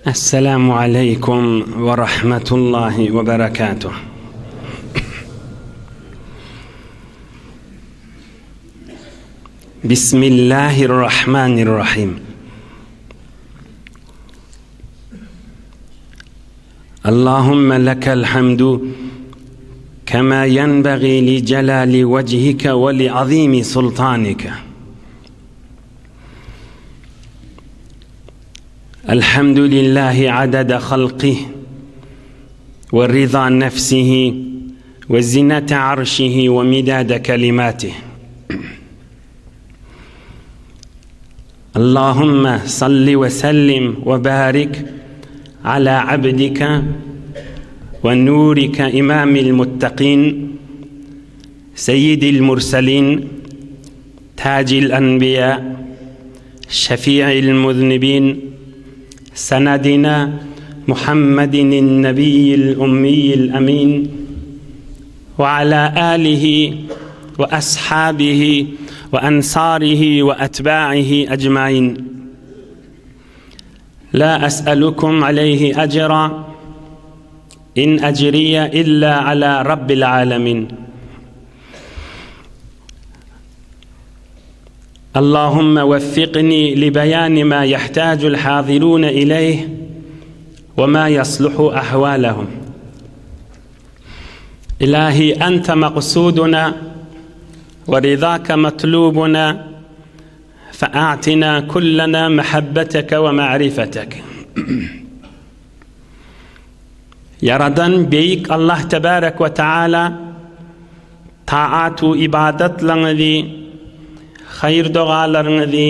Esselamu aleýkum we rahmetullahi we berekatuh. Bismillahirrahmanirrahim. Allahümme lekel hamdu kema yenbaghi li celali vechike ve li azimi sultanike. الحمد لله عدد خلقه ورضا نفسه وزنة عرشه ومداد كلماته اللهم صل وسلم وبارك على عبدك ونورك إمام المتقين سيد المرسلين تاج الأنبياء شفيع المذنبين سندنا محمد النبي الأمي الأمين وعلى آله وأصحابه وأنصاره وأتباعه أجمعين لا أسألكم عليه أجرا إن أجري إلا على رب العالمين اللهم وفقني لبيان ما يحتاج الحاضرون إليه وما يصلح أحوالهم إلهي أنت مقصودنا ورضاك مطلوبنا فأعتنا كلنا محبتك ومعرفتك Ýaradan Beýik Allah Tebarek we Taala taat-u ybadatlaryňyzy, haýyr-dogalaryňyzy,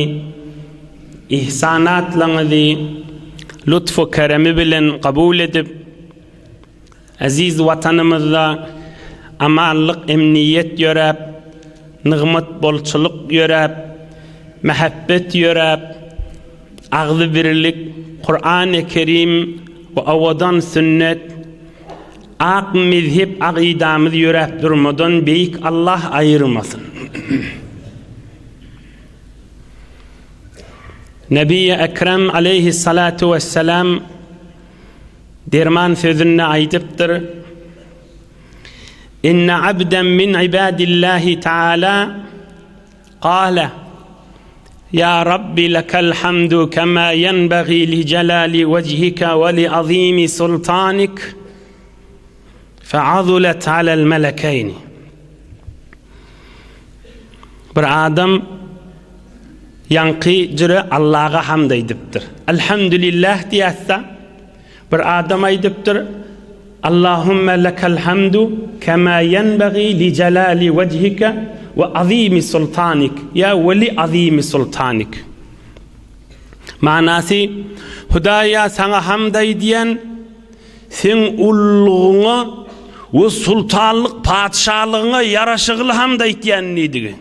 ihsanatlaryňyzy lutf-u keremi bilen kabul edip, eziz Watanymyzda amanlyk, emniýet ýöräp, nygmat bolçulyk ýöräp, mähebbet ýöräp, Agzybirlik, Kurany Kerim we owadan sünnet, ak mezhep akydamyz ýöräp durmadan Beýik Allah aýyrmasyn. Nebi Ekrem aleýhissalatu wessalam derman sözünde aýdypdyr, Inne abden min ibadillahi taala Kale, Ýa Rabbi lekel hamdu kema ýenbagi li jelali wejhike we li azimi sultanik, feazulet alel melekeyni. Bir adam ýaňky jüre Allaha hamd aýdypdyr. Elhamdülillah diýätse, Bir adam aýdypdyr, Allahümme lekel hamdu kema ýenbagi li jelali wejhike we azimi sultanik ýa we li azimi sultanik. Manasy, Hudaýa saňa hamd aýdýan, seň ullugyňa we sultanlyk patyşalygyňa ýaraşygly hamd aýtýan diýdigi.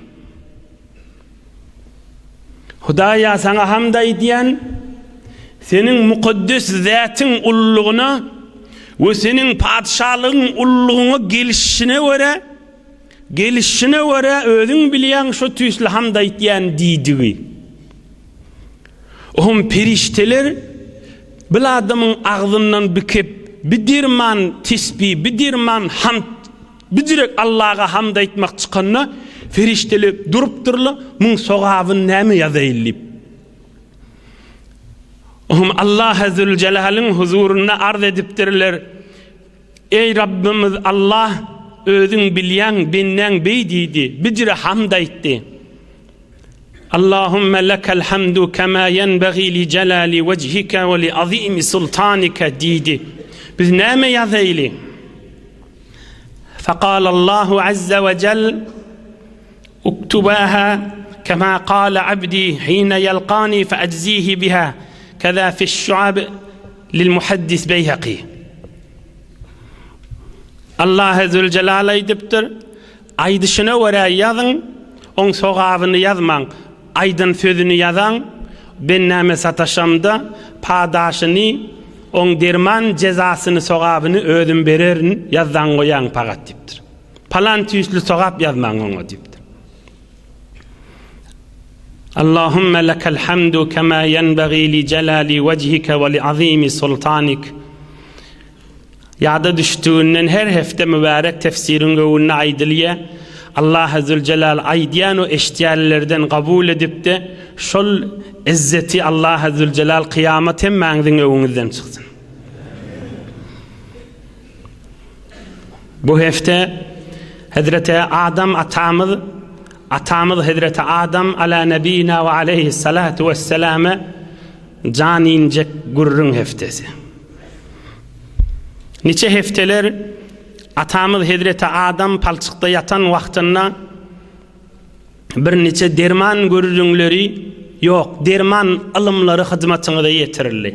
Hudaýa saňa hamd aýdýan, Seniň mukaddes zätiň ululygyna we Seniň patyşalygyň ululygyňa gelişine görä, gelişine görä özüň bilýäň şo tüýsli hamd aýtýan diýdigi. Ohm perişdeler bil adamyň agzyndan bikip, bi derman tesbi, bi derman hamd Bijirek Allaga hamd aýtmak çykanda, perişdeler durupdyrlar, muň sogabyny näme ýazaýyn diýip. Ohm Allaha Zülcelalyň huzurynda arz edipdirler, Eý Rabbymyz Allah, özüň bilýäň, bendäň beý diýdi, bijire hamd aýtdy. Allahümme lekel hamdu kema ýenbagi li jelali wejhike we li azimi sultanike diýdi. Biz näme ýazaýly? Fekalallahu azze we jel uktubaha kema kale abdi hine ýelkani fe ejzihi biha keza fiş-şuab lil muhaddis Beýhaki. Allahy Züljelal aýdypdyr, Aýdyşyna görä ýazyň, oň sogabyny ýazmaň, aýdan sözüni ýazaň, bendäme sataşamda, padaşyny, oň derman jezasyny sogabyny özüm bererin, ýazsaň goýaň pagat diýipdir. Palan tüýsli sogap ýazmaň oňa diýipdir. Allahümme lekel hamdu kema yenbagî li celali vechike ve li azimi sultanik. Ýada düşdüginden her hepde mübärek tefsiriň öwünde aýdylýa. Allahy Züljelal aýdýan we eşidýänlerden kabul edipde şol izzeti Allahy Züljelal kyýamat hemmäňiziň öwüňizden çyksyn. Bu hepde Hezreti Adam atamyz atamyz Hezreti Adam ala nebina we aleyhi salatu vesselame jan injek gürrüň heftesi. Niçe hefteler atamyz Hezreti Adam palçykda ýatan wagtynda bir niçe derman gürrüňleri ýok, derman ylymlary hyzmatyňyza ýetirildi.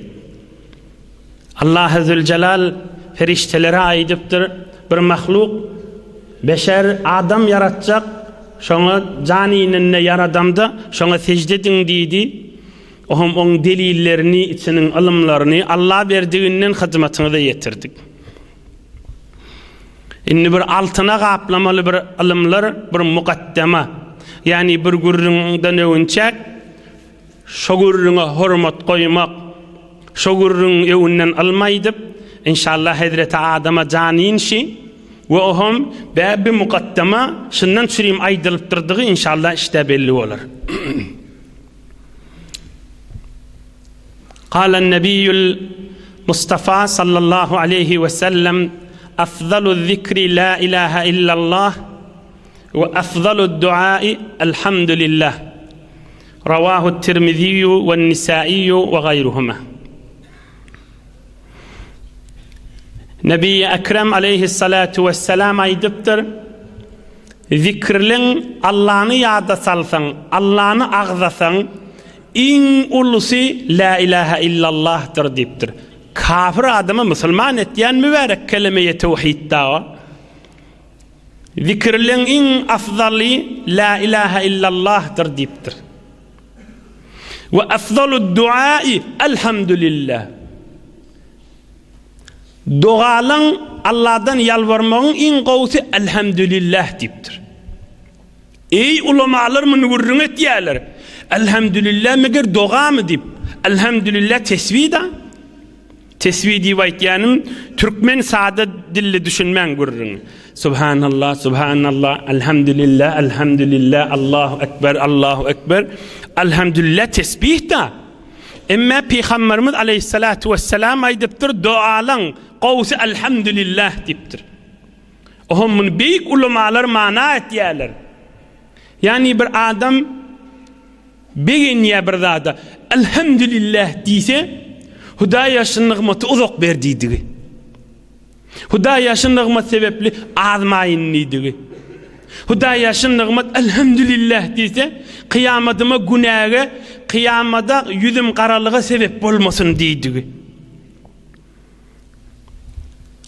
Allahy Züljelal perişdelere aýdypdyr, bir mahluk, beşer, adam ýaratjak, şoňa jan inende ýaradamda, şoňa sežde ediň diýdi. Ohm oň delillerini, içiniň ylymlaryny Alla berdiginden hyzmatyňyza ýetirdik. Indi bir altyna gaplamaly bir ylymlar, bir mukaddema, ýagny bir gürrüňden öwünçäk, Şo gürrüňe hormat goýmak, şo gürrüňiň öňünden ylym aýdyp, enşalla hezreti Adama jan inşi we oham bä bi mukaddama şundan çürim aýdylypdyrdygy enşalla işde belli bolar. Kalen nebiýül Mustafa sallallahu aleýhi we sellem afzalu zikri la ilaha illallah we afzalu duai elhamdülillah. Rawahu Tirmiziýu we Nisaiýu we gaýruhuma. Nebi Ekrem aleýhissalatu wesselam aýdypdyr, Zikirliň Allany ýada salsaň, Allany agzasaň, iň ulusy La ilaha illallahdyr diýipdir. Kafir adamy musulman etýän mübärek kelemeýi tewhid dagy. Zikirleň iň afzaly La ilaha illallahdyr diýipdir. We afzalud duai Elhamdülillah. Dogalaň Allahdan ýalbarmagyň iň gowusy Elhamdülillah diýipdir. Eý ulamalar muny gürrüň etýärler. Elhamdülillah meger dogamy diýip. Elhamdülillah tesbih-da. Tesbih diýip aýtýanym türkmen sada dilli düşünmäň gürrüňi. Subhanallah, subhanallah, elhamdülillah, elhamdülillah, Allahu ekber, Allahu ekber. Elhamdülillah tesbih-da. Emme Pygamberimiz aleyhissalatu vesselam aýdypdyr, doalaň gowusy elhamdülillah diýipdir. Ohm muny beýik ulamalar mana etýärler. Ýani bir adam Begenýär bir zada, Elhamdülillah diýse, Hudaýa şu nygmaty uzak ber diýdigi. Hudaýa şu nygmat sebäpli azmaýyn diýdigi. Hudaýa şu nygmat Elhamdülillah diýse, kyýamadyma günäge, kyýamada ýüzüm garalyga sebäp bolmasyn diýdigi.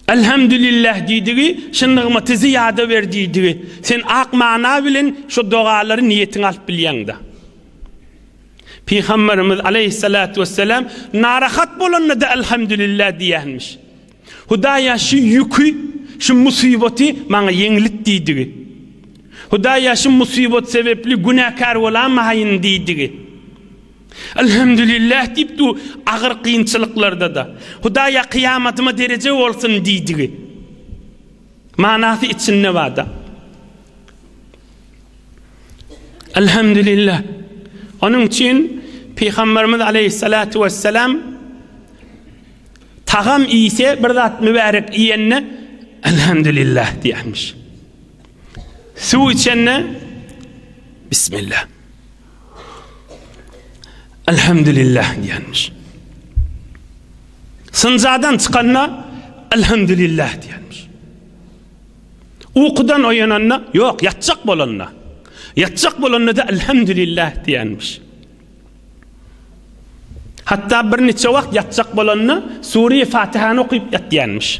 Elhamdülillah diýdigi, şu nygmaty zyýada ber diýdigi. Sen ak mana bilen şu dogalary niýetiňe alyp bilýäň-de. Pygamberimiz aleyhissalatu vesselam narahat bolanda-da elhamdülillah diýýänmiş. Hudaýa şu ýüki, şu musybaty maňa ýeňlit diýdigi. Hudaýa şu musybat sebäpli günäkär bolamaýyn diýdigi. Elhamdülillah diýip dur agyr kynçylyklarda-da. Hudaýa kyýamatyma dereje bolsun diýdigi. Manasy içinde barda. Elhamdülillah. Onuň üçin Pygamberimiz aleyhissalatu vesselam tagam iýse bir zat mübärek iýende Elhamdülillah diýermiş. Suw içende Bismillah. Elhamdülillah diýenmiş. Synjadan çykanda Elhamdülillah diýenmiş. Ukudan oýananda, ýok, ýatjak bolanda. Ýatjak bolanda da Elhamdülillah diýenmiş. Hatda bir niçe wagt ýatjak bolanda Sure-i Fatihany okyp ýatýanmyş.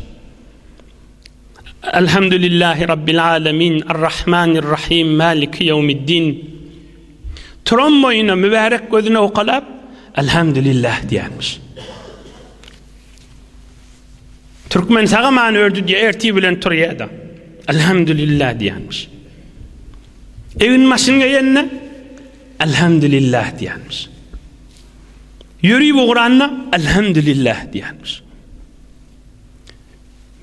Elhamdülillahi Rabbil alemin, Arrahmanirrahim, Maliki ýewmiddin. Turan boýuna mübärek gözüne okalap, Elhamdülillah diýenmiş. Türkmen sagaman ördü diýe ertir bilen turýar da. Elhamdülillah diýenmiş. Egin maşyn geýende. Elhamdülillah diýenmiş. Ýörüp ugranda Elhamdülillah diýenmiş.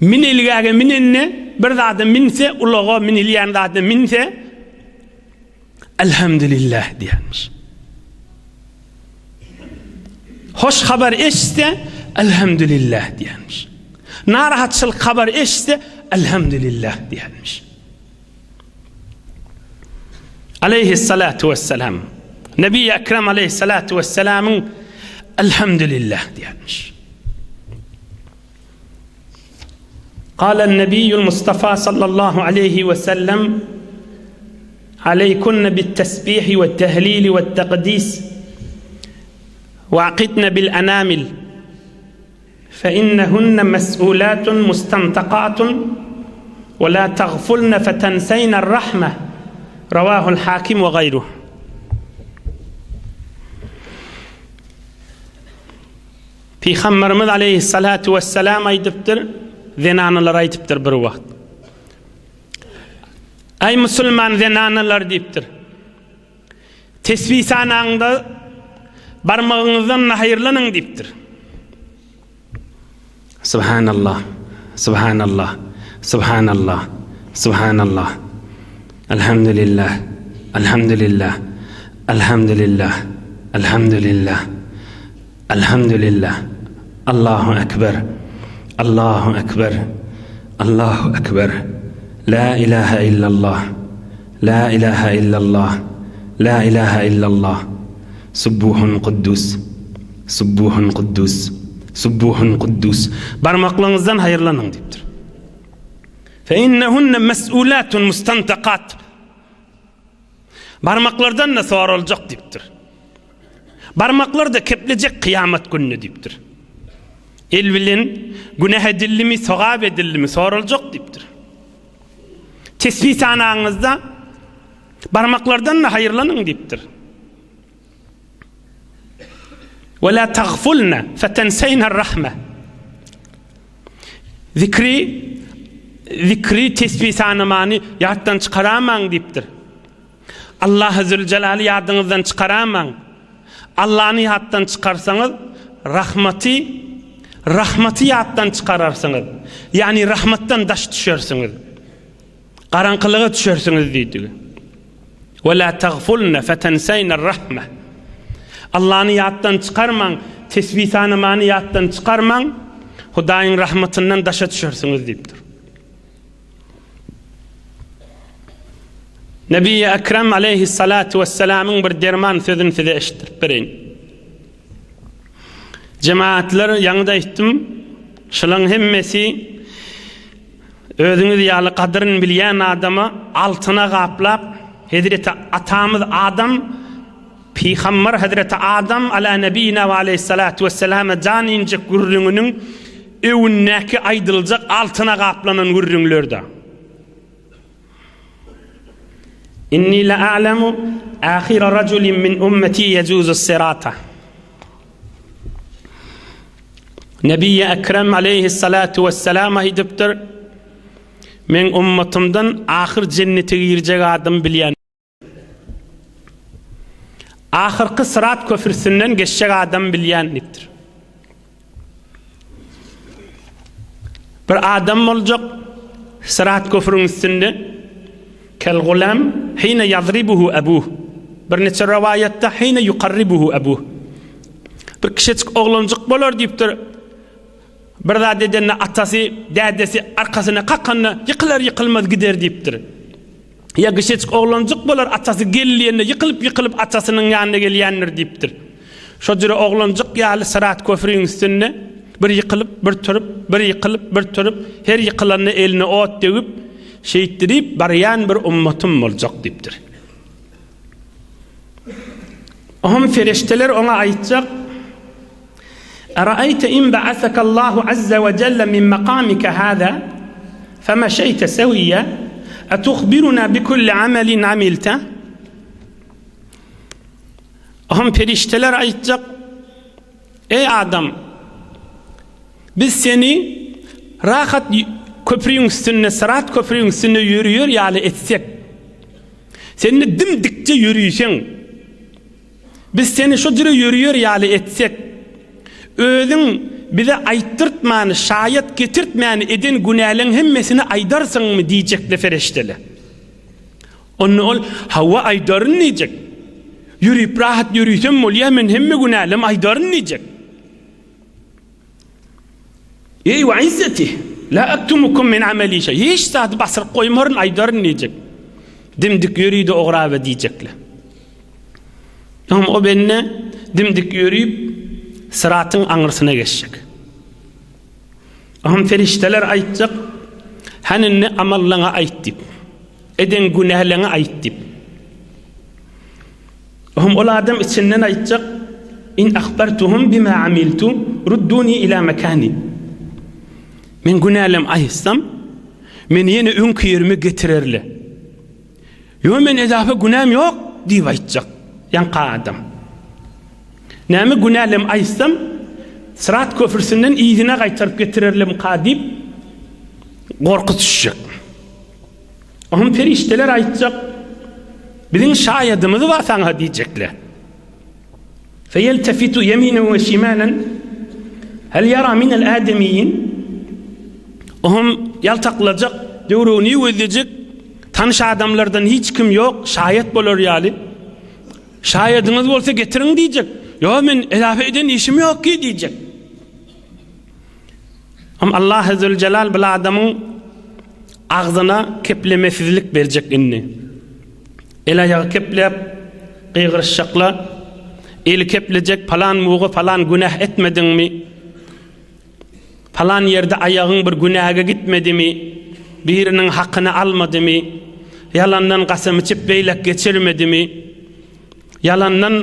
Minelgäge minende bir zada minse, ulaga minilýän zada minse Elhamdülillah diýenmiş. Hoş habar eşitse Elhamdülillah diýenmiş. Narahatçylyk habar eşitse Elhamdülillah diýenmiş. Aleyhissalatu vesselam. Nebi Ekrem aleyhissalatu vesselamyň Elhamdülillah diýenmiş. قال النبي المصطفى صلى الله عليه وسلم عليكن بالتسبيح والتهليل والتقديس وعقدن بالأنامل فإنهن مسؤولات مستنطقات ولا تغفلن فتنسين الرحمة رواه الحاكم وغيره Pygamberimiz aleýhissalatu wessalam aýdypdyr, zenanalara aýdypdyr bir wagt. Aý musulman zenanalar diýipdir. Tesbih sanaňda barmagyňyzdan nahaýyrlanyň diýipdir. Subhanallah, Subhanallah, Subhanallah, Subhanallah. Alhamdulillah, Alhamdulillah, Alhamdulillah, Alhamdulillah. Alhamdulillah Allahu Ekber Allahu Ekber Allahu Ekber La ilahe illallah La ilahe illallah La ilahe illallah Subbuhun Kuddus Subbuhun Kuddus Subbuhun Kuddus Barmaklaryňyzdan haýyrlanyň diýipdir. Fe innehunne mes'ulatun mustantakat Barmaklardan-da soraljak diýipdir. Barmaklar-da keplejek kyýamat gününe diýipdir. El bilen günäh edildimi, sogap edildimi soraljak diýipdir. Tesbih sanaňyzda barmaklardan-da haýyrlanyň diýipdir. Ve la tagfulna fetenseyna rahme. Zikri zikri tesbih sanamany ýatdan çykaramaň diýipdir. Allahy Zülcelaly ýadyňyzdan çykaramaň. Allany ýatdan çykarsaňyz, rahmaty rahmaty ýatdan çykararsyňyz. Ýagny rahmatdan daş düşersiňiz. Garaňkylyga düşersiňiz diýdigi. Ve la tagfulna fetenseyna rahme. Allany ýatdan çykarmaň, tesbih sanamany ýatdan çykarmaň, Hudaýyň rahmatyndan daşa düşersiňiz diýipdir. Nebi Ekrem aleyhissalatu vesselamyň bir derman sözüni size eşitdirip bereýin. Jemaatlar ýaňy-da aýtdym, şulaň hemmesi Özüňiz ýaly gadyryn bilýän adama altyna gaplap, Hezreti atamyz Adam, Pygamber Hezreti Adam ala nebina we aleýhissalatu wesselama jan injek gürrüňiniň öwündäki aýdyljak altyna gaplanan gürrüňler-de. Inni la a'lemu ahira rajulin min ummeti yejuzu sirata. Nebi Ekrem aleyhissalatu vesselam aýdypdyr, Men ummatymdan ahyr jennete girjek adam bilýän. Ahyrky syrat köprüsinden geçjek adam bilýän diýipdir. Bir adam boljak Syrat köprüň üstünde kel gulam hine ýazribuhu abuh. Bir neçe rowaýatda hine yukarribuhu abuh. Bir kişejik oglanjyk bolar diýipdir. Bir zat edende atasy, dädesi arkasyna kakanda ýykylar ýykylmaz gider diýipdir. Ýa gyşeçik oglanjyk bolar, atasy gel diýende ýykylyp-ýykylyp atasynyň ýanyna gelýändir diýipdir. Şo jüre oglanjyk ýaly syrat köprüň üstünde bir ýykylyp, bir turup, bir ýykylyp, bir turup, her ýykylanda eline ot degip, şeýtdirip barýan bir ummatym boljak diýipdir. Oňam perişdeler oňa aýtjak, Eraeýte in ba'asakallahu azza we jelle min makamike hâzâ femeşeýte sewiyye etuhbiruna bikulli amelin amilte? Oňam perişdeler aýtjak, Eý adam! Biz seni rahat köprüň üstünde, syrat köprüň üstünde ýörüýär ýaly etsek, sen-de dim-dikje ýörüýseň. Biz seni şo jüre ýörüýer ýaly etsek, özüň bize aýtdyrtmany, şaýat getirtmäni eden günäleň hemmesini aýdarsyňmy diýjekle perişdeler. Onda ol, Hawa, aýdaryn diýjek. Ýörüp rahat ýörüsem bolýar, men hemme günälem aýdaryn diýjek. Eý we izzeti, la aktumukum min ameli şeý. Hiç zady basyryp goýmaryn, aýdaryn diýjek. Dimdik ýörüde ograbe diýjekler. Öň o bende dimdik ýörüp syratyň aňyrsyna geçjek. Oňam perişdeler aýtjak, Hany indi amallaňy aýt diýip. Eden günäleňi aýt diýip. Oňam ol adam içinden aýtjak, In ahbartuhum bima amiltu rudduni ila makani. Men günälem aýtsam, meni ýene öňki ýerime getirerler. Ýo men edafa günäm ýok diýip aýtjak. Ýaňky adam. Näme günälem aýtsam, Syrat köprüsinden yzyna gaýtaryp getirerlemka diýip gorky düşjek. Oňa perişdeler aýtjak, Biziň şaýadymyz bar saňa diýjekler. Feýeltefitu ýeminen we şimalen hel ýara minel ademiýin Oňam ýaltaklajak, döwregini gözlejek, tanyş adamlardan hiç kim ýok, şaýat bolar ýaly. Şaýadyňyz bolsa getiriň diýjek. Ýok, men edafa eden işim ýok ki diýjek. Hem Allah Zülcelal bil adamyň agzyna keplemesizlik berjek indi. El-aýagy kepläp gygyryşjaklar, eli keplejek palan muga palan günäh etmediňmi? Palan ýerde aýagyň bir günäge gitmedimi? Biriniň hakyny almadymy? Ýalandan gasam içip beýlek geçirmedimi? Ýalandan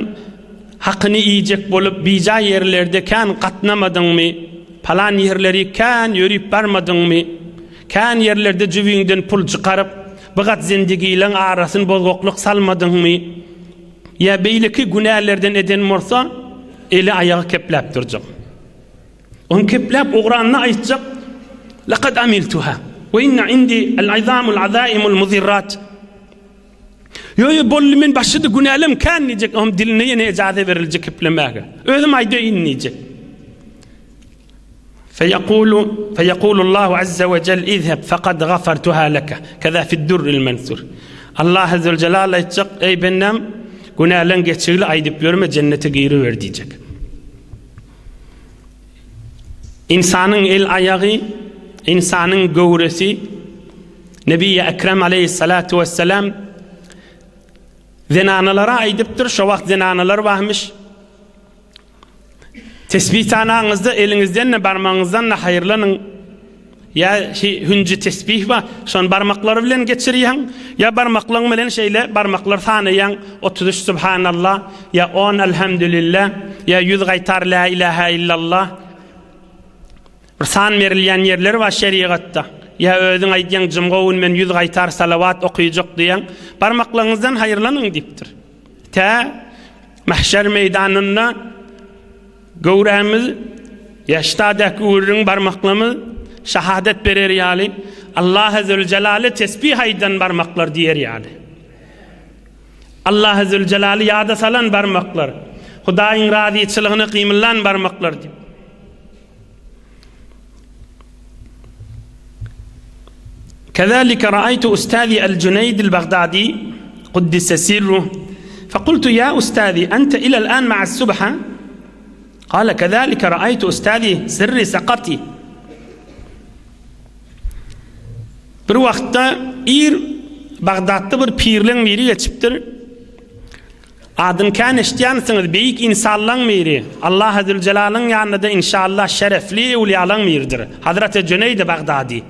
hakyny iýjek bolup bijaý ýerlerde kän gatnamadyňmy? Palan ýerleri kän ýörüp barmadyňmy? Kän ýerlerde jübiňden pul çykaryp, bigat zendigileň arasyn bozgaklyk salmadyňmy? Ýa beýleki günälerden eden bolsa, eli-aýagy kepläp durjak. Ony kepläp ugranda aýtjak, Lekad amiltuha, we inne indi el-izamul azaimul muzirrat. Ýo, ýo, boldy, men başydy günälem kän diýjek, oňam diline ýene ejaza beriljek keplemäge. Özüm aýdaýyn diýjek. Feýekulu, feýekulullahu azza we jel izheb fekad gafartuha leke. Keza fiddurril mensur. Allah azza we jelal aýtjak, eý bendäm, günäleň geçigli aýdyp ýörme, jennete giriber diýjek. Ynsanyň el-aýagy, ynsanyň göwresi Nebi Ekrem aleyhissalatu vesselam zenanalara aýdypdyr, şo wagt zenanalar barmyş. Tesbih sanaňyzda eliňizden-de barmagyňyzdan-da haýyrlanyň. Ýa şi hünji tesbih bar, şony barmaklary bilen geçirýäň, ýa barmaklaň bilen şeýle barmaklar sanaýaň, 33 Subhanallah, ýa on Elhamdülillah, ýa ýüz gaýtar Lä ilaha illallah. Bir san berilýän ýerler bar şerigatda. Ýa özüň aýdýaň jumga gün men ýüz gaýtar salawat okyjak diýýäň. Barmaklaryňyzdan haýyrlanyň diýipdir. Tä mahşer meýdanynda Göwrämiz ýaşdadäki gürrüň barmaklarymyz şahadat berer ýaly, Allahy Züljelale tesbih aýdan barmaklar diýer ýaly. Allahy Züljelaly ýada salan barmaklar, Hudaýyň razyçylygyna gymyllan barmaklar diýip. Kezalike raaytu ustazi el-Juneyd el-Bagdadi kuddise sirruh fekultu ya ustazi ente ilel an ma'as subha Kale kezalike raaytu ustazi sirri sakati Bir wagtda ir Bagdatda bir pirleň biri geçipdir. Adyny kän eşidýänsiňiz, beýik ynsanlaň biri, Allahy Züljelalyň ýanynda-da inşallah şerefli öwlüýalaň biridir, Hazreti Jüneýdi Bagdady.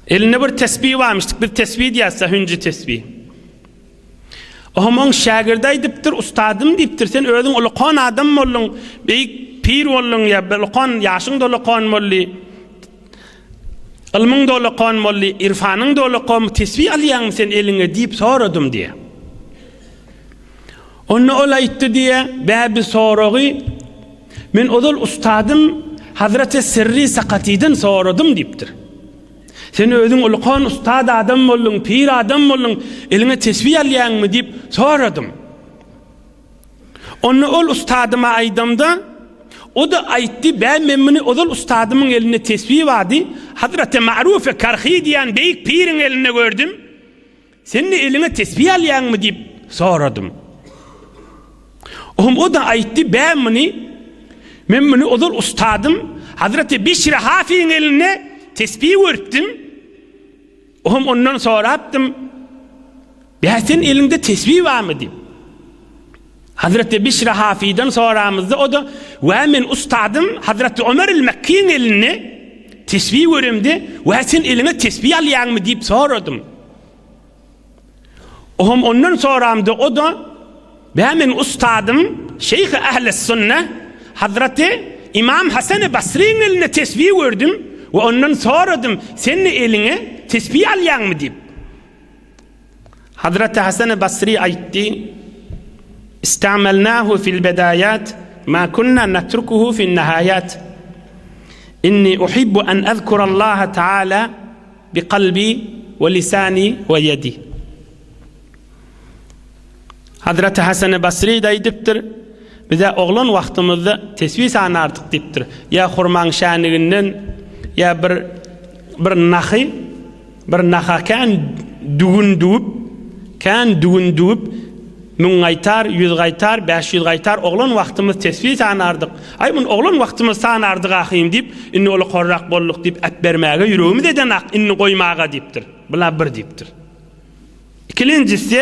Elinde bir tesbih barmyşdyk, biz tesbih diýýäs-de, hünji tesbih. Oňam oň şägirdi aýdypdyr, Ustadym diýipdir, sen özüň ulukan adam bolduň, beýik pir bolduň, ýa ulukan, ýaşyň-da ulukan boldy. Ylmyň dolakan boldy, irfanyň dolakan, tesbih alýaňmy sen eliňe diýip soradym diýýär. Onda ol aýtdy diýýär, bäbi soragy men ozal ustadym Hazreti Sirri Sakatydan soradym diýipdir. Sen özüň ulukan ustad adam bolduň, pir adam bolduň, eliňe tesbih alýaňmy diýip soradym. Onda ol ustadyma aýdamda, o-da aýtdy, Bä, men muny ozal ustadymyň elinde tesbih bardy, Hazreti Ma'rufe Karhi diýen beýik piriň elinde gördüm. Sen-de eliňe tesbih alýaňmy diýip soradym. Ohm o-da aýtdy, Bä, muny men muny ozal ustadym Hazreti Bişri Hafiň elinde tesbih görüpdim. Ohm ondan sorapdym, Bä, sen eliňde tesbih barmy diýip. Hazreti Bişri Hafidan soramyzda o-da, Wä, men ustadym Hazreti Ömer el-Mekkiň elinde tesbih göremde, wä, sen eliňe tesbih alýaňmy diýip soradym. Ohm ondan soramda o-da, Bä, men ustadym Şeýh-i Ähli-Sünne Hazreti Imam Hasan-y Basryň elinde tesbih gördüm we ondan soradym, sen-de eliňe tesbih alýaňmy diýip. Hazreti Hasan-y Basry aýtdy, Istamelnahu fil bedaýat, ma kunna natrukuhu fin nihaýat. Inni uhibbu an azkurallaha taala bi kalbi we lisani we ýedi. Hazreti Hasan-y Basry-da aýdypdyr, Biz-ä oglan wagtymyzda tesbih sanardyk diýipdir. Ýa hurmaň şäniginden, ýa bir bir nahy, bir naha kän düwün düwüp, kän düwün düwüp, müň gaýtar, ýüz gaýtar, 500 gaýtar oglan wagtymyz tesbih sanardyk. Aý, muny oglan wagtymyz sanardyk ahym diýip, indi ola korrak bolduk diýip äpbermäge ýüregimiz edenak, indi goýmaga diýipdir. Bula bir diýipdir. Ikilenjisi,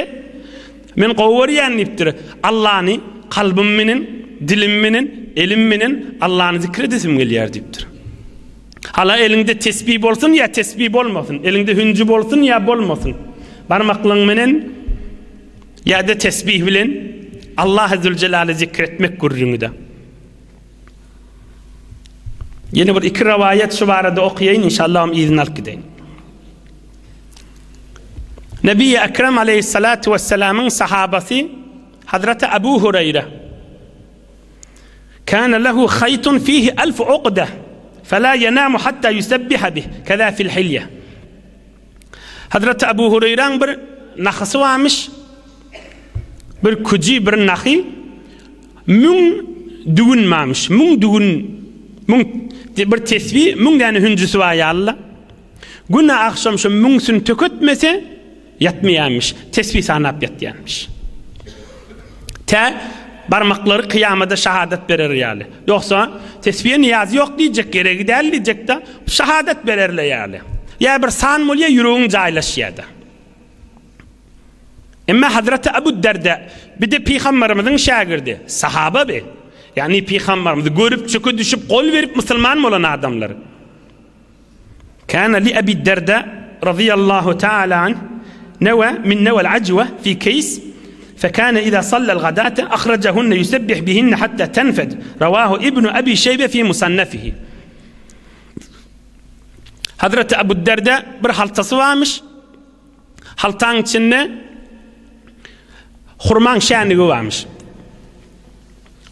Men gowy görýän diýipdir. Allany kalbym menen, dilim menen, elim menen Allany zikr edesim gelýär diýipdir. Hala eliňde tesbih bolsun ýa tesbih bolmasyn, eliňde hünji bolsun ýa bolmasyn, barmaklaryň menen ýa-da tesbih bilen Allahy Züljelaly zikr etmek gürrüňi-de. Ýene bir iki rowaýat şu barada okaýaýyn, inşallah yzyny alyp gideýin. Nebi Ekrem aleyhissalatu vesselamyň sahabasy Hazreti Abu Hureyre Kana lehu haytun fihi alf uqda fela yenamu hatta yusabbiha bih keza fil hilye Hazreti Abu Hureyre'nin bir nahysy varmış bir küji bir nahy müň düwün varmış müň düwün müň bir tesbih müň däne hünjüsi var ýaly Güne agşam şu müňsüni töketmese, ýatmaýarmyş, tesbih sanap ýatýarmyş. Tä barmaklary kyýamada şahadat berer ýaly. Ýogsa, tesbihe nyýazy ýok diýjek, geregi däl diýjek-de, şahadat bererler ýaly. Ýa bir san bolýar, ýüregiň jaýlaşýar-da. Emma Hazreti Abu Derda, bir-de Pygamberimiziň şägirdi, sahaba bi. Ýagny Pygamberimizi görüp, çöke düşüp, gol berip musulman bolan adamlar. Kana li Abi Derda radiyallahu ta'ala anh newe min newel ajwe fi keys fekane iza sallal gadate ahrajahunne yusebbih bihinne hatta tenfed rawahu ibnu Abi Şeybe fi musannefihi Hazreti Abu Derda bir haltasy varmış. Haltaň içinde hurmaň şänigi barmyş.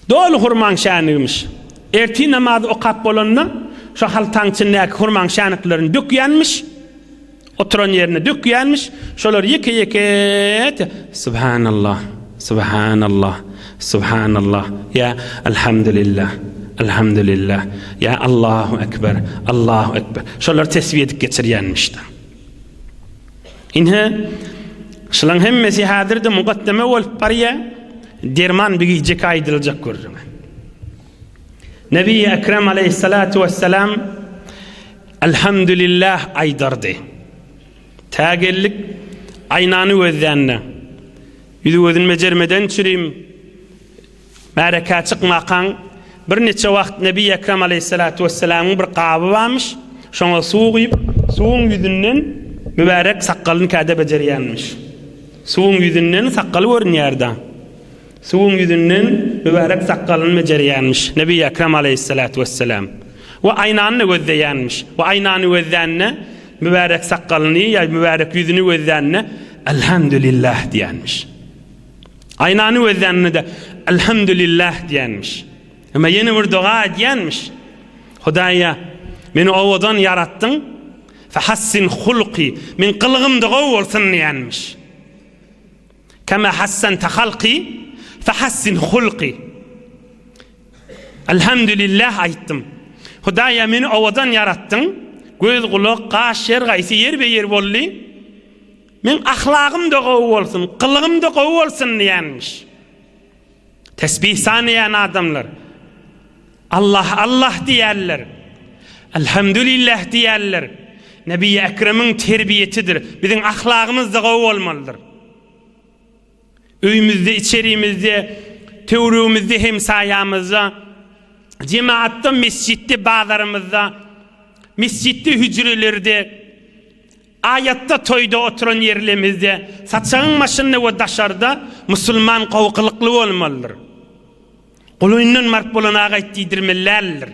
Doly hurmaň şänigmiş. Ertir namazy okap bolanda, şo haltaň içindäki hurmaň şäniklerini dökýänmiş. Oturan ýerine dökýänmiş. Şolar ýeke-ýeke Subhanallah, Subhanallah, Subhanallah, ýa Elhamdülillah, Elhamdülillah, ýa Allahu Ekber, Allahu Ekber. Şolary tesbih edip geçirýänmiş-de. Ine, şulaň hemmesi häzir-de mukaddeme bolup barýar, derman bir gijeki aýdyljak gürrüňe. Nebi Ekrem aleyhissalatu vesselam Elhamdülillah aýdardy. Tä geldik, aýnany gözlände, ýüzi gözüni bejermeden çürim, Märekä çykmakaň birniçe wagt Nebi Ekrem aleýhissalatu wessalamyň bir gaby barmyş, şoňa suw guýup, suwuň ýüzünden mübärek sakgalyny käde bejerýänmiş. Suwuň ýüzünden sakgaly görünýär-dä. Suwuň ýüzünden mübärek sakgalyny bejerýänmiş Nebi Ekrem aleýhissalatu wessalam. We aýnany-da gözleýänmiş. We aýnany gözlände mübärek sakgalyny ýa mübärek ýüzüni gözlände Elhamdülillah diýenmiş. Aýnany gözläninde-de Elhamdülillah diýenmiş. Emma ýene bir doga edýänmiş. Hudaýa, meni owadan ýaratdyň, fehassin hulki, men gylygym-da gowy bolsun diýenmiş. Kema hassente halki, Fehassin hulky. Elhamdülillah aýtdym. Hudaýa meni owadan ýaratdyň. Göz, gulak, gaş her gaýsy ýerbe-ýer boldy. Meň ahlagym-da gowy bolsun, gylygym-da gowy bolsun diýenmiş. Tesbih sanaýan adamlar Allah Allah diýerler. Elhamdülillah diýerler. Nebi Ekremiň terbiýetidir. Biziň ahlagymyz-da gowy bolmalydyr. Öýümizde, içerimizde, töweregimizde, hemsaýamyzda, jemaatda, mesjitde, bazarymyzda, mesjitde, hüjrelerde, aýatda, toýda oturan ýerlemizde, saçagyň başynda we daşarda musulman gowy gylykly bolmalydyr. Golaýyndan baryp bolan agaýt diýdirmeli däldir.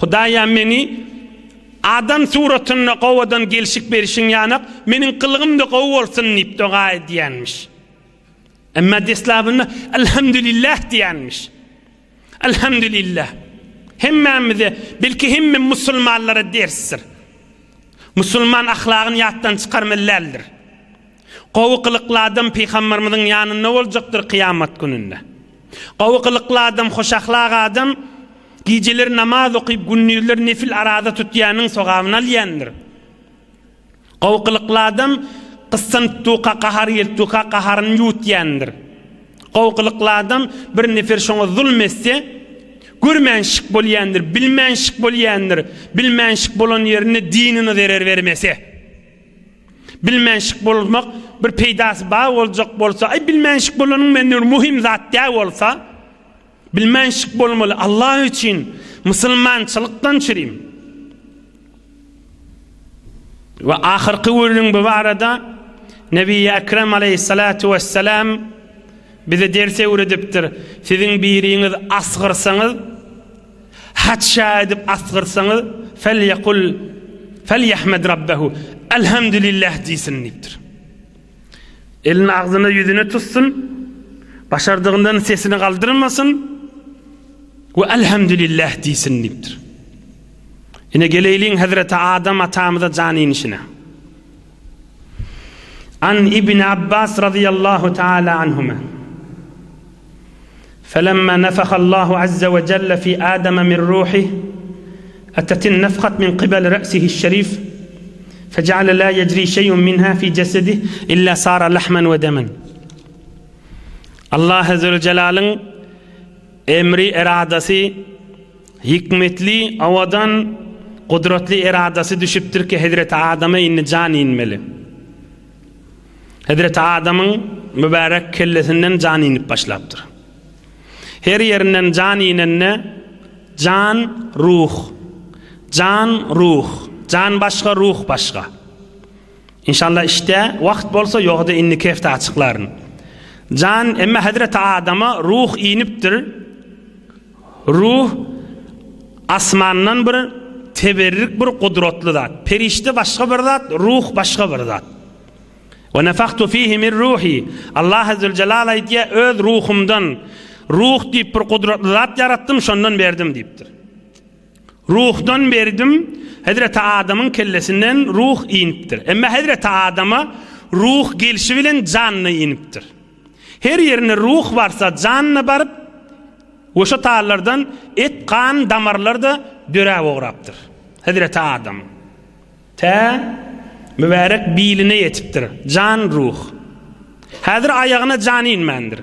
Hudaýa meni adam suratynda gowadan gelşik berişiň ýanak, meniň gylygym-da gowy bolsun diýip doga edýänmiş. Emma deslabynda Elhamdülillah diýýänmiş. Elhamdülillah. Hemmämize, belki hemme musulmanlara dersdir. Musulman ahlagyny ýatdan çykarmaly däldir. Gowy gylykly adam pygamberimiziň ýanynda boljakdyr kyýamat gününde. Gowy gylykly adam, hoşahlak adam gijeler namaz okyp, gündizler nefil araza tutýanyň sogabyny alýandyr. Gowy gylykly adam gyssanyp durka, gahary gelip durka gaharyny ýuwutýandyr. Gowy gylykly adam bir nefer şoňa zulm etse, görmänşik bolýandyr, bilmänşik bolýandyr, bilmänşik bolan ýerinde dinine zerer bermese. Bilmänşik bolmak bir peýdasy bar boljak bolsa, aý bilmänşik bolanyň menden bir muhim zat däl bolsa, bilmänşik bolmaly Allah üçin musulmançylykdan çürim. We ahyrky gürrüň bu barada Nebi Ekrem aleyhissalatu vesselam bize ders öwredipdir. Siziň biriňiz asgyrsaňyz Haça edip asgyrsaňyz, Felýekul, felýehmed Rabbehu, Elhamdülillah diýsin diýipdir. Elini agzyna, ýüzüne tutsun, başardygyndan sesini galdyrmasyn we Elhamdülillah diýsin diýipdir. Ine geleýliň Hezreti Adam atamyza jan inişine. An Ibn Abbas radiyallahu taala anhuma. Felemma nefahallahu azze we celle fi Adama min ruhih, etetin nefhat min qibel re'sihi'ş-şerif, feceale la yecri şey'un minha fi cesedih illa sara lahmen we demen. Allah Zülcelalyň emri, eradasy, hikmetli, owadan, gudratly eradasy düşüpdir ki, Hezreti Adama indi jan inmeli. Hezreti Adamyň mübärek kellesinden jan inip başlapdyr. Her ýerinden jan inende jan ruh, jan ruh, jan başga, ruh başga. İnşallah işte wagt bolsa ýogda indiki hepde açyklaryn. Jan emma Hezreti Adama ruh inipdir. Ruh asmandan bir teberrik bir gudratly zat. Perişde başga bir zat, ruh başga bir zat. Ve nefahtu fihi min ruhi. Allah Zülcelal aýdýar, öz ruhumdan ruh diýip bir gudratly zat ýaratdym, şondan berdim diýipdir. Ruhdan berdim, Hezreti Adamyň kellesinden ruh inipdir. Emma Hezreti Adama ruh gelşi bilen janyna inipdir. Her ýerine ruh barsa, janyna baryp, we şo tallardan et, gan, damarlar-da döräp ugrapdyr. Hezreti Adam. Tä mübärek biline ýetipdir. Jan, ruh. Häzir aýagyna jan inmändir.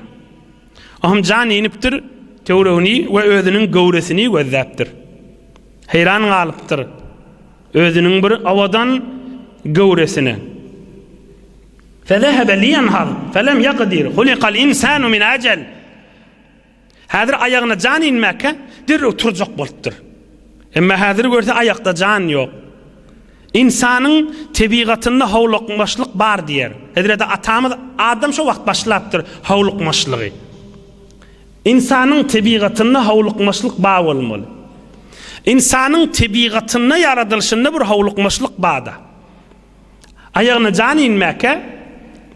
Ohm jan inipdir, töweregini we özüniň göwresini gözläpdir. Heýran galypdyr. Özüniň bir owadan göwresine. Fezehebe liýenhaz, felem ýakdir, hulikal insanu min ajel. Häzir aýagyna jan inmäkä, derrew turjak bolupdyr. Emma häzir görse aýakda jan ýok. Ynsanyň tebigatynda howlukmaçlyk bar diýer. Hezreti atamyz Adam şo wagt başlapdyr howlukmaçlygy. Ynsanyň tebigatynda howlukmaçlyk bar bolmaly. Ynsanyň tebigatynda ýaradylyşynda bir howlukmaçlyk barda. Aýagyna jan inmäkä,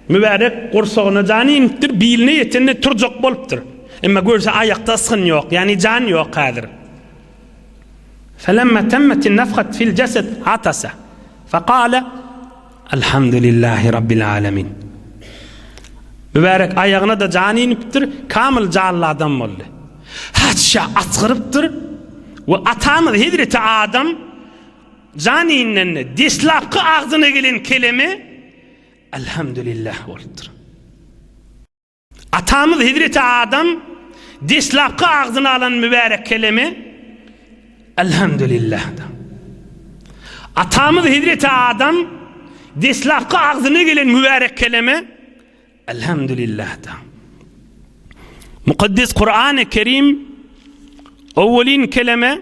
mübärek gursagyna jan inipdir, biline ýetende turjak bolupdyr. Emma görse aýakda ysgyn ýok, ýagny jan ýok häzir. Felemma temmetin nefhat fil jesed atasa. Fekale Elhamdülillahi Rabbil alemin. Mübärek aýagyna-da jan inipdir, kamyl janly adam boldy. Haçja asgyrypdyr we atamyz hezreti Adam jan inende deslapky agzyna gelen keleme Elhamdülillah bolupdyr. Atamyz hezreti Adam deslapky agzyna alan mübärek keleme Elhamdülillahdyr. Atamyz hezreti Adam deslapky agzyna gelen mübärek keleme Elhamdülillahdyr. Mukaddes Kur'an-ı Kerim owwelin keleme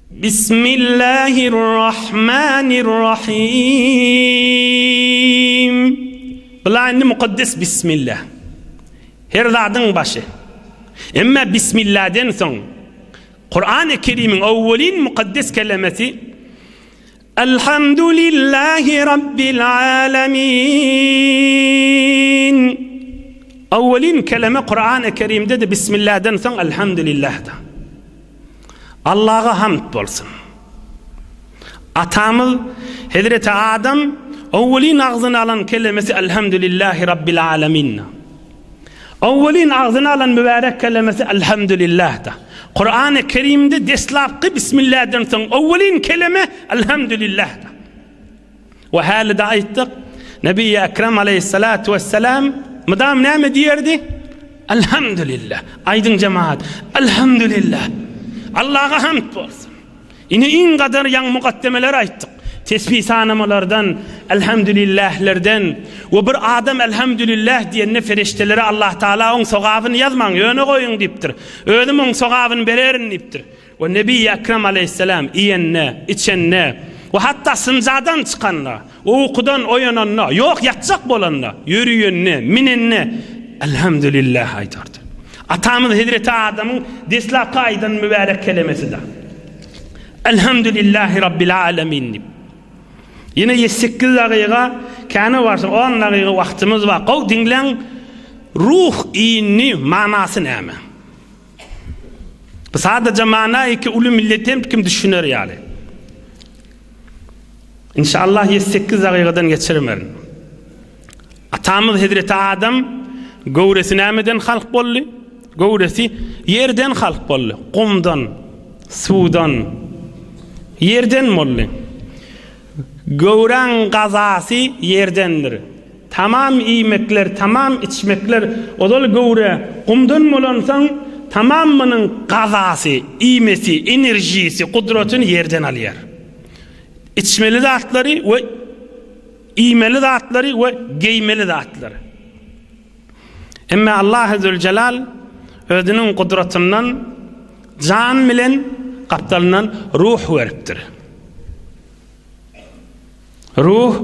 Bismillahirrahmanirrahim. Bula indi mukaddes Bismillah. Her zadyň başy. Emma Bismillahden soň Kur'an-ı Kerim'iň owwelin mukaddes kelemesi Elhamdülillahi Rabbil alemin. Owwelin keleme Kur'an-ı Kerim'de de Bismillah'den soň Elhamdülillah'da. Allaha hamd bolsun. Atamyz Hezreti Adam owwelin agzyna alan kelemesi Elhamdülillahi Rabbil alemin. Owwelin agzyna alan mübärek kelemesi Elhamdülillah'da. Kur'an-ı Kerim'de deslapky Bismillah'dan soň owwelin keleme Elhamdülillah'da. We häli-de aýtdyk, Nebi Ekrem aleýhissalatu wesselam mydam näme diýerdi? Elhamdülillah. Aýdyň jemaat, Elhamdülillah. Allaha hamd bolsun. Ine iň gadar ýaňy mukaddemeler aýtdyk. Tesbih sanamalardan, Elhamdülillahlerden we bir adam Elhamdülillah diýende feriştelere Allah Taala oň sogabyny ýazmaň, ýöne goýuň diýipdir. Özüm oň sogabyny bererin diýipdir. We Nebi Ekrem aleýhissalam iýende, içende we hatda synjadan çykanda, ukudan oýananda, ýok ýatjak bolanda, ýörüýende, minende Elhamdülillah aýdardy. Atamyz Hezreti Adamyň deslapky aýdan mübärek kelemesi-de. Elhamdülillahi Rabbil alemin diýip. Ýene 8 dagyga, käne barsa 10 dagyga wagtymyz bar. Gowy diňläň, ruh indi manasy näme? Bu sadaja mana iki uly millet hem kim düşüner ýaly. İnşallah 7-8 dagygadan geçirmerin. Atamyz Hezreti Adam göwresi nämeden halk boldy? Göwresi ýerden halk boldy. Gumdan, suwdan, ýerden boldy. Göwräň gazasy ýerdendir. Tamam iýmekler, tamam içmekler ozal göwre gumdan bolansoň, tamam munuň gazasy, iýmesi, enerjisi, gudratyny ýerden alýar. Içmeli zatlary we iýmeli zatlary we geýmeli zatlary. Emma Allahy Züljelal özüniň gudratyndan jan bilen gapdalyndan ruh beripdir. Ruh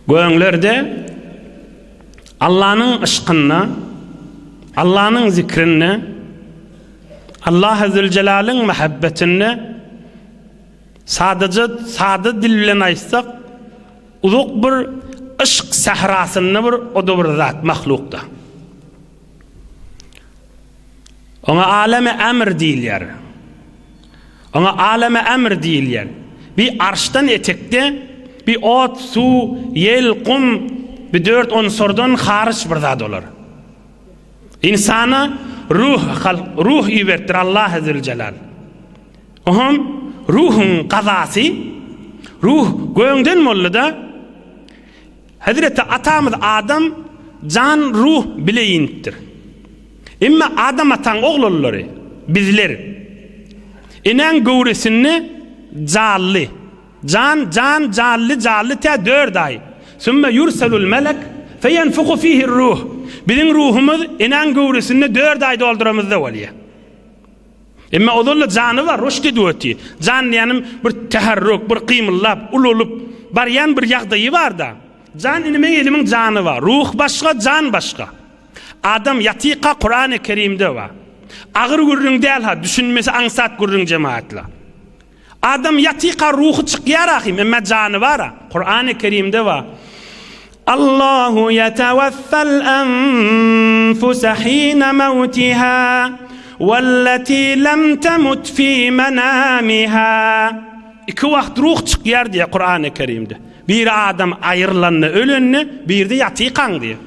göňlerde Allanyň yşkynda, Allanyň zikrinde, Allahy Züljelalyň mähebbetinde sadaja sada dil bilen aýtsak, uzak bir yşk sährasynda bir o-da bir zat mahlukda. Oňa alemi emr diýilýär. Oňa alemi emr diýilýär. Bi arşdan etekde, bi ot, suw, ýel, gum, bi dört unsurdan haryç bir zat olar. Ynsana ruh, ruh iberipdir Allah Zülcelal. Oňam ruhuň gazasy, ruh göňden boldy-da, Hezreti atamyz Adam jan ruh bile inipdir. Emma Adam ataň oglanlary, bizler, enäň göwresinde jally, jan, jan, jally, jally tä dört aý. Sümme ýurselul melek feýenfuhu fihir ruh. Biziň ruhumyz enäň göwresinde dört aý dolduramyzda bolýar. Emma ozal-da jany bar, ruşd edip otyr. Jan diýýänim bir täherrük, bir gymyldap, ulalyp barýan bir ýagdaýy bar-da. Jan indi meň elimiň jany bar. Ruh başga, jan başga. Adam ýatyka Kurany Kerimde bar. Agyr gürrüň däl-ha, düşünmesi aňsat gürrüň jemagatlar. Adam ýatyka ruhy çykýar ahym, emma jany bar-a. Kurany Kerimde bar. Allahu ýetewaffal anfusa hina mawtiha wallati lam tamut fi manamiha. Iki wagt ruh çykýar diýýär Kurany Kerimde. Biri adam aýrylanda, ölende, birde ýatykaň diýýär.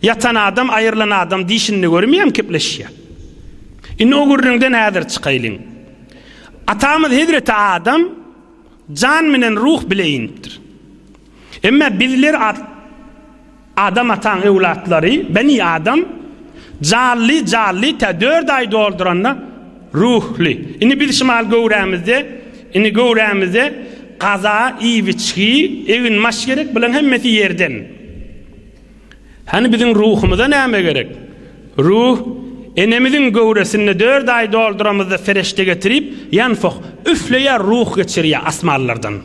Ýatan adam aýrylan adam dişinde görmeýämi kepleşýär. Indi o gürrüňden häzir çykaýlyň. Atamyz hezreti Adam jan menen ruh bile inipdir. Emma bizler Adam ataň öwlatlary, beni Adam, janly, janly, tä dört aý dolduranda ruhly. Indi biz şumal göwrämizde, indi göwrämizde gaza, iýip-içgi, egin-maş gerek, bularyň hemmesi ýerden. Hany biziň ruhumyza näme gerek? Ruh enemiziň göwresinde dört aý dolduramyzda fereşte getirip, ýanfoh, üfleýär, ruh geçirýär asmanlardan.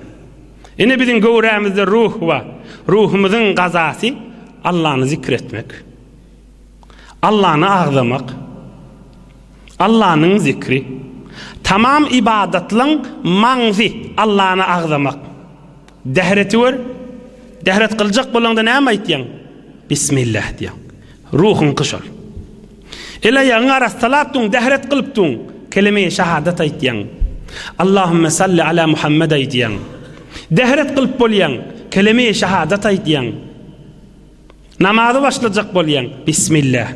Ine biziň göwrämizde ruh bar. Ruhumyzyň gazasy Allany zikr etmek. Allany agzamak. Allanyň zikri. Tamam ibadatlaň maňzy Allany agzamak. Dähreti gör. Dähret kyljak bolaňda näme aýtýaň? Bismillah diýýäň. Ruhuňky şol. El-aýagyňy arassalap duň, dähret kylyp duň, keleme-i şahadat aýtýaň. Allahümme salli ala Muhammed aýdýaň. Dähret kylyp bolýaň, keleme-i şahadat aýdýaň. Namazy başlajak bolýaň, Bismillah.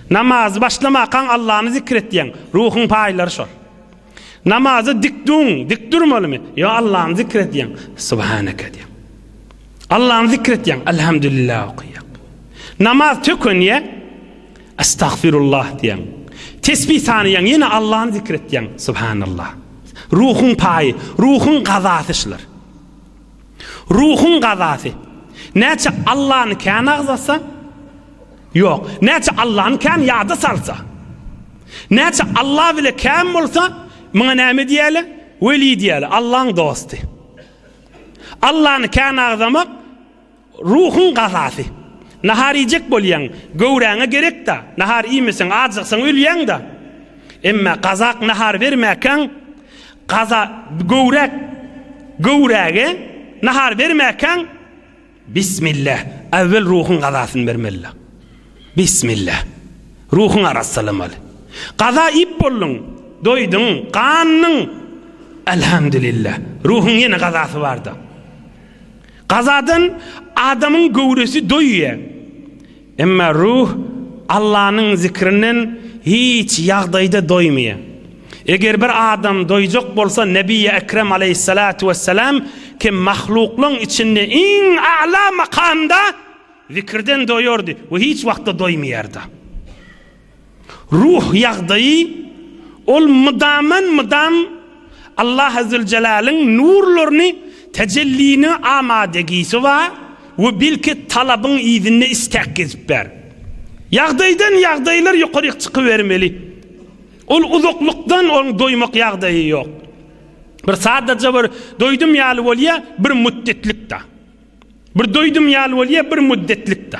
Namazy başlamakaň Allany zikr etýäň, ruhuň paýlary şol. Namaza dik duň, dik durmalymy? Ýok, Allany zikr edýäň. Subhaneke diýýäň. Allany zikr edýäň, Elhamdülillah okaýaň. Namaz tökenýä, Estagfirullah diýýäň. Tesbih sanaýaň, ýene Allany zikr edýäň, Subhanallah. Ruhuň paýy, ruhuň gazasy şular. Ruhuň gazasy. Näçe Allany kän agzasa, Ýok. Näçe Allany kän ýada salsa, näçe Alla bile kän bolsa, muňa näme diýerler? Weli diýerler, Allaň dosty. Allany kän agzamak ruhuň gazasy. Nahar iýjek bolýaň, göwräňe gerek-dä. Nahar iýmeseň, ajyksaň ölýäň-dä. Emma gazak nahar bermäkäň, gaza göwräk göwräge nahar bermäkäň, Bismillah, äwwel ruhuň gazasyny bermeli. Bismillah. Ruhuňy arassalamaly. Gaza iýip bolduň, doýduň, gandyň. Elhamdülillah. Ruhuň ýene gazasy barda. Gazadan adamyň göwresi doýýar. Emma ruh Allanyň zikrinden hiç ýagdaýda doýmaýar. Eger bir adam doýjak bolsa Nebiýi Ekrem aleýhissalatu wessalam kim mahluklaň içinde iň a'la makamda zikirden doýardy we hiç wagtda doýmaýardy. Ruh ýagdaýy ol mydaman mydam Allahy Züljeläliň nurlaryny tejellini amadegisi bar we belki talabyň yzynda istek gezip ber. Ýagdaýdan ýagdaýlar ýokaryk çykybermeli. Ol uzaklykdan oň doýmak ýagdaýy ýok. Bir sadaja bir doýdum ýaly bolýa bir müddetlik-da. Bir doýdum ýaly bolýa bir müddetlik-de.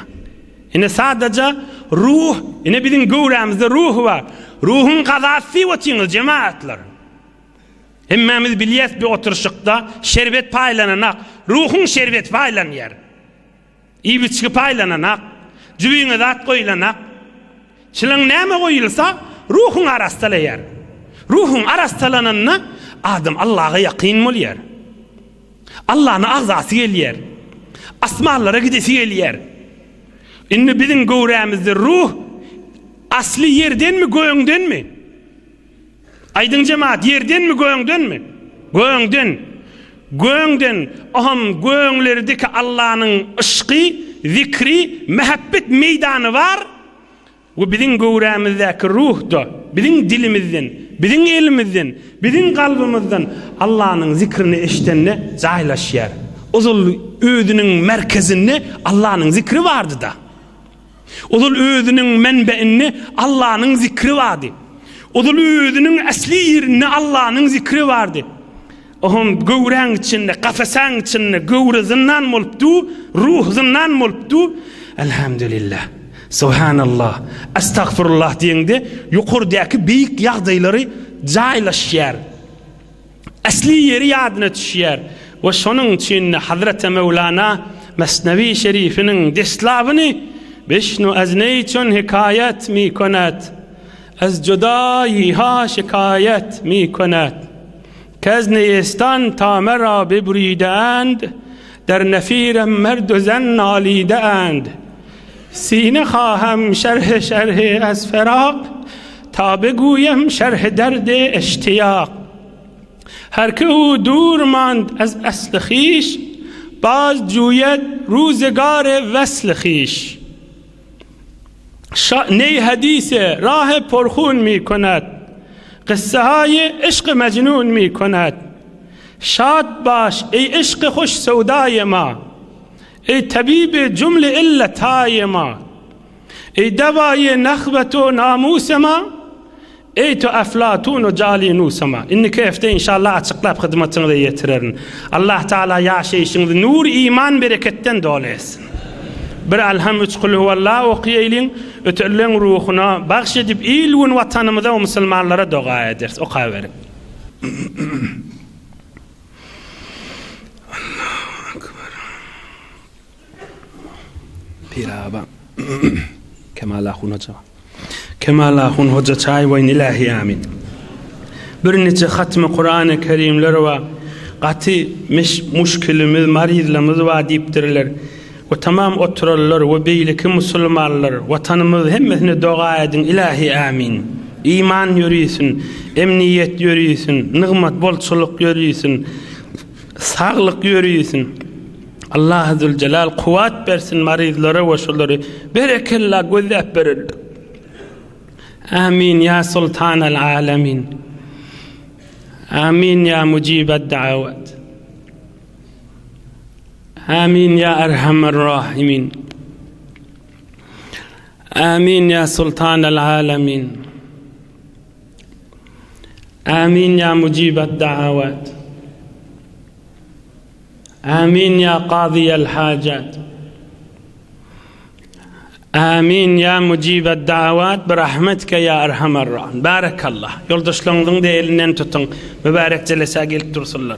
Ine sadaja ruh, ine biziň göwrämizde ruh bar. Ruhuň gazasy diýip otyňyz jemaatlar. Hemmämiz bilýäs bir oturyşykda şerbet paýlananak, ruhuň şerbeti paýlanýar. Iýip-içgi paýlananak, jübiňe zat goýulanak. Çylaň näme goýulsa, ruhuň arassalaýar. Ruhuň arassalananda adam Allaha ýakyn bolýar. Allany agzasy gelýär. Asmanlara gidesi gelýär. Indi biziň göwrämizde ruh asly ýerdenmi, göňdenmi? Aýdyň jemaat, ýerdenmi, göňdenmi? Göňden. Göňden, oham göňlerdeki Allanyň yşky, zikri, mähebbet meýdany bar. We biziň göwrämizdäki ruh-da, biziň dilimizden, biziň elimizden, biziň kalbymyzdan Allanyň zikrini eşidende jaýlaşýar. Ozal özüniň merkezinde Allanyň zikri bardy-da. Ozal özüniň menbeinde Allanyň zikri bardy. Ozal özüniň äsli ýerinde Allanyň zikri bardy. Ohm göwräň içinde, kafesäň içinde göwre zyndan bolup du, ruh zyndan bolup du. Elhamdülillah. Subhanallah. Estagfirullah diýende ýokardäki beýik ýagdaýlary jaýlaşýar. Äsli ýeri ýadyna düşýär. We şonuň üçin Hazreti Mewlana Mesnewi Şerifiniň deslabyny Bişnu az neýçün hikaýat mi konat Az judaýi ha şikaýat mi konat Kez neýestan ta mera bibrideand. Der nefirem merd-u zen nalide end. Sine hahem şerh şerh ez ferak, Ta beguyem şerh derdi eştiyak. Her ki u dur mand ez esl hiş, Baz cuyed ruzigare vesl hiş. Ney hadise rah porhun mi konad, Qissehaye yşk mejnun mi konad. Şad baş ey yşk hoş sewdaye ma, Ey tebibi cümle illetaye ma. Ey devaye nehvet u namuse ma, Eý to Eflatun u Jalinus ma. Indiki hepde inşallah açyklap hyzmatyňyza ýetirerin. Allah Taala ýaşaýşyňyzy nur iman bereketden doly etsin. Bir Alham üç Kulhuwallah okaýalyň, ötenleň ruhuna bagş edip il gün watanymyza we musulmanlara doga ederis. Okaberiň. Allahu akbar. Piraba. Kemal Ahun hoca. Kemal Ahun hoca çaý boýun ilahi amin. Bir niçe hatmy Kur'an-ı Kerimler wa gaty meş muşkilimiz, marizlemiz wa diýipdirler. We tamam oturanlar we beýleki musulmanlar watanymyz hemmesine doga ediň ilahi amin. Iman ýörisin, emniýet ýörisin, nygmat bolçulyk ýörisin, saglyk ýörisin. Allah Zülcelal kuwat bersin maryzlara we şolary berekella gözläp berer. Amin ya sultanal alamin. Amin ya mujibed davat. Amin ya erhamer rahimin. Amin ya sultanal alamin. Amin ya mujibed davat. Amin ya kazyýel hajat. Amin ya mujibed dawat bi rahmetike ya erhamer rahim. Barakallah. Ýoldaşlaryňyzyň-da elinden tutuň. Mübärek jelesä gelip dursunlar.